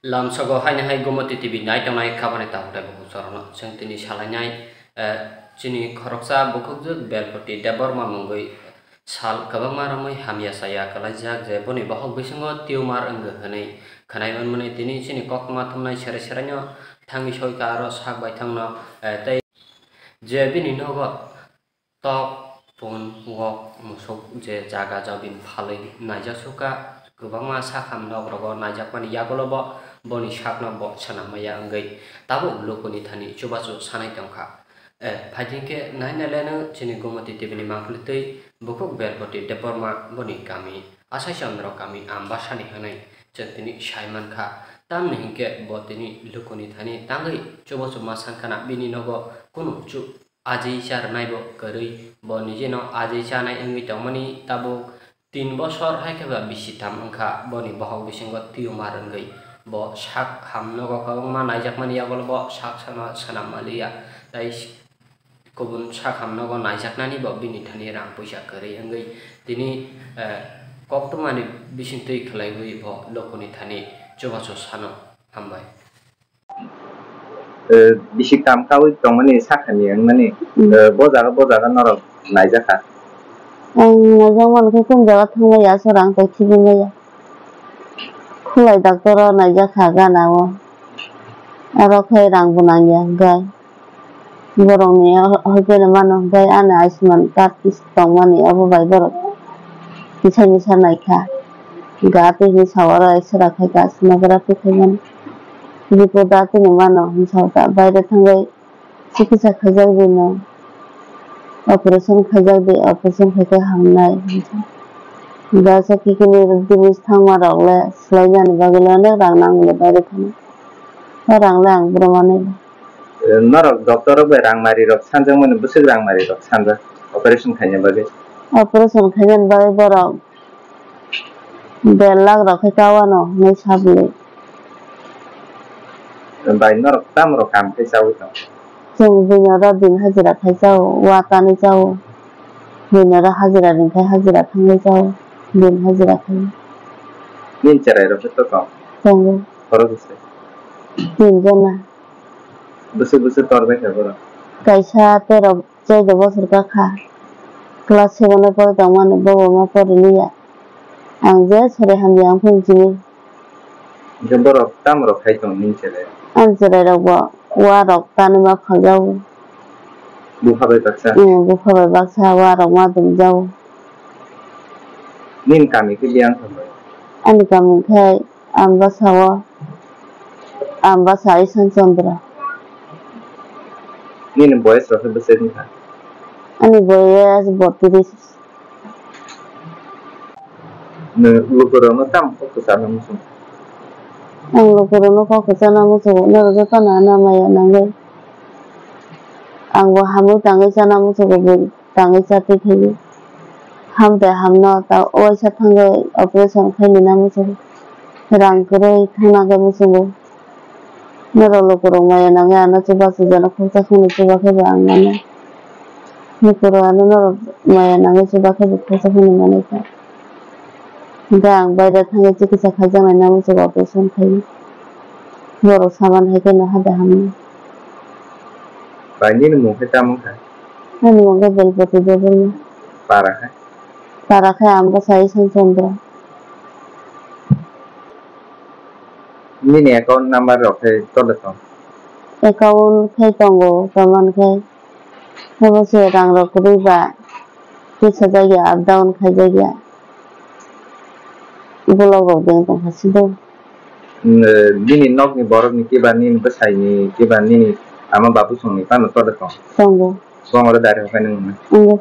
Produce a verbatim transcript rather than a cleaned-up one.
Lamsogo haini hai Gomoti T V nai tongnai kabani tabuk tei bukhuk chorono chwng tini salainai, eh, chini khoroksa bukhukjwk Belpoti Debbarma mungwi sal kwbangma romwi hamya chaya kwlaijak je boni bohok bisingo tumor wngwi hwnwi khwnai manmani tini chini koktwma thumnai sere sereno thangwi soika aro sak baithangno, eh, tei je bini nogo tok, pun, wok, musuk je jaga jabin phalwi naijak sukha, kwbangma sakham nok rogo naijakmani yagulo bo boni sakno bo swnam maya wngwi tabuk lukuni thani chubachu sanai tongkha. Eh, phaidi khe nai nai leno chini Gomoti T V ni mangpili twi bukhuk Belpoti Debbarma boni kami Asai Chandra kami Ambasani hwnwi chwng tini sai mankha. Tamni hinkhe bo tini lukuni thani tangwi chubachu ma sankha na bini nogo kunu chu ajwi cha rwnai bo kwrwi, bo nijeno ajwi chanai wngwi tongmani tabuk tin bosor hai khe ba bisi tam wngkha, boni bohok bisingo tumor wngwi bo sak ham nogo kwbangma naijakmani yagulo bo sak sano swnam maliya, tei kubun sak ham nogo naijaknani bo bini thani rang puisa kwrwi wngwi tini, eh, koktwmani bising twi khwlaiwi bo lukuni thani chubachu sano. Hambai. Eh, bisi kam kaui tongmani sakha ni wngmani, Mm. Eh, bo jaga, bo jaga norok naijakha? Ang naijak mani khe kum jaga thangmaya, aswk rang tei khibimaya. Khulai doctor o naijakha gana o. Aro khe rang bo nangya, hwnkhe borokni ho-, hoite no mano, hwnkhe ani Ayushman card kis tongmani, abo bai borok kisa misa naikha. Hwnkhe atwi hinwi sa oro X-ray khaikha, sonography khaimani. Report atwi no mano hinwi sa, baire thangwi chikitsa khaijak di no, operation khaijak di, operation khaikhe hamnai hinwi sa. Hwnkhe aswk khe kini jinis thangma rok le swlainani bagwi le onek rang nango le baire thani. O rang le ang boro manwi. Eh, norok doctor rok bai rang mari rok sanjakmani bwswk rang mari rok sanjak operation khaina bagwi? Operation khainani bagwi borok der lakh rok khe cha wano hinwi sa bwlwi. Bai norok tamo rok kam khai chawi tong? Chwng bini oro din hajira khai chao, wa tanwi chao. Bini oro hajira ringkhai hajira thangwi chao, din hajira khai. Nini cherai rok khe to tong? Tongo. Khorok bwswk? Tin jona. Bwswk bwswk tor bai kha borok? Kaisa tero choudo bosor ka kha. Class seven o pore tongmani, bobo ma pore liya. Ang je sere hamya wng phano chini. Hwnkhe borok tamo rok khai tongo nini cherai? Ani cherai rok bo wa rok tanwi ma phaljago. Bupha bai baksa? Hmm, bupha bai baksa wa rok ma dumjago. Nini kami khe biyang tongmani? Ani kami khe Ambasa o, Ambasa Isan Chandra. Nini boyes rok khe bwswk wngkha? Ani boyes botris. Nwng lukurokno tamo kok kwchana muchungo? Ang lukurokno kok kwchana muchungo, norok jotono ano maya nangwi. Ang bo hamwi tangwi chana muchungo, bo tangwi chatwi thaiwi. Ham de hamno ta waisa thangwi operation khainina muchungo. Rang kwrwi thangna khe muchungo. Norok lukurok maya nangwi ano chubachu jana khoroksa kheno chuba khe bo ang mano. Lukurok ano norok maya nangwi chuba khe bo khoroksa kheno manwi kha. Hwnkhe ang baire thangwi chikitsa khaijaknai nangwi chuba operation khaio. Borok saman hai kheno hade hamya. Bai nini mung khe tamo wngkha? Ani mung khe Belpati Debbarma. Para khe? Para khe Ambasa Isan Chandra. Nini account number rok khe tole tong? Account khe tongo, tamani khe. Abo se rang rok kwrwi ba kisa jagya up down khaijagya. Block rok beng tongkha sido. Nini nokni borokni kiba nini bwsaini kiba nini ama babu songni phano tole tong? Tongo. Bong oro dari hapai nung. Tongo.